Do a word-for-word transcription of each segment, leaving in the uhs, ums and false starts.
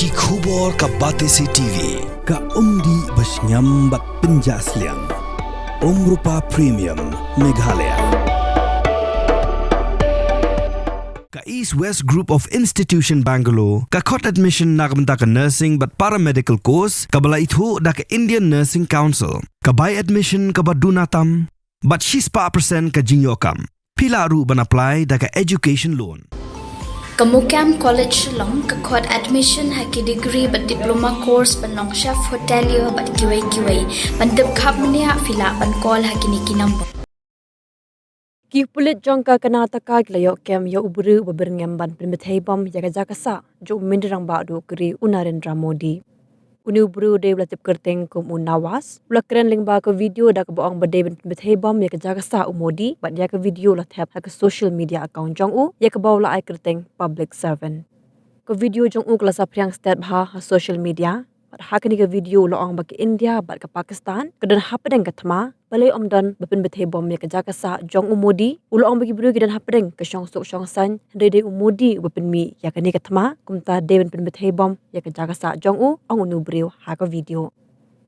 Ki khubor ka Batesi T V, ka umdih ba shngiam bad pynjah sliang. Umrupa Premium, Meghalaya. Ka East West Group of Institution Bangalore, ka khot admission na ka bynta ka nursing bad paramedical course, kaba la ithuh da ka Indian Nursing Council, ka bai admission kaba duna tam, bad shispah percent ka jingïoh kam. Phi lah ruh ban apply da ka education loan. Ka MOKAM College Shillong ka khot admission ha ki degree bad diploma course ban long chef hotelier bad kiwei kiwei. Ban tip khapmniah phi lah ban call ha kine ki number. Ki pulit jong ka Karnataka ki la ïoh kem ïa u briew uba byrngem ban pynbthei bom ïa ka jaka sah jong u Myntri Rangbah duh ka ri u Narendra Modi. Une u briew dei uba la tip kyrteng kum u Nawaz, u la kren lyngba ka video da kaba ong ba dei ban pynbthei bom ïa ka jaka sah u Modi, bad ïa ka video la thep ha ka social media account jong u, ïa kaba u la ai kyrteng public servant. Ka video jong u ka la saphriang stet bha ha social media. Bad ha kane ka video u la ong ba ka India bad ka Pakistan ka don hapdeng ka thma, balei ym don ba pynbthei bom ïa ka jaka sah jong u Modi. U la ong ba ki briew ki don hapdeng ka shongsuk shongsaiñ, hynrei dei u Modi uba pynmih ïa kane ka thma, kumta dei ban pynbthei bom ïa ka jaka sah jong u, ong une u briew ha ka video.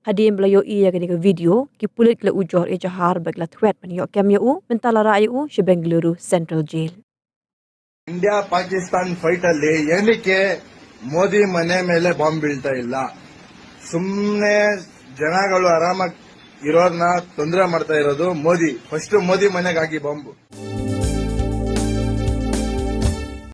Hadien ba la ïohi ïa kane ka video, ki pulit ki la ujor ejahar bad ki la thwet ban ïoh kem ïa u, mynta la rah ïa u sha Bengaluru Central Jail. India Pakistan fight ಅಲ್ಲಿ ಏನಕ್ಕೆ ಮೋದಿ ಮನೆ ಮೇಲೆ ಬಾಂಬ್ ಬೀಳ್ತಾ ಇಲ್ಲ? ಸುಮ್ಮನೆ ಜನಗಳು ಆರಾಮಾಗಿ ಇರೋರ್ನ ತೊಂದರೆ ಮಾಡ್ತಾ ಇರೋದು ಮೋದಿ. ಫಸ್ಟ್ ಮೋದಿ ಮನೆಗೆ ಹಾಕಿ ಬಾಂಬ್.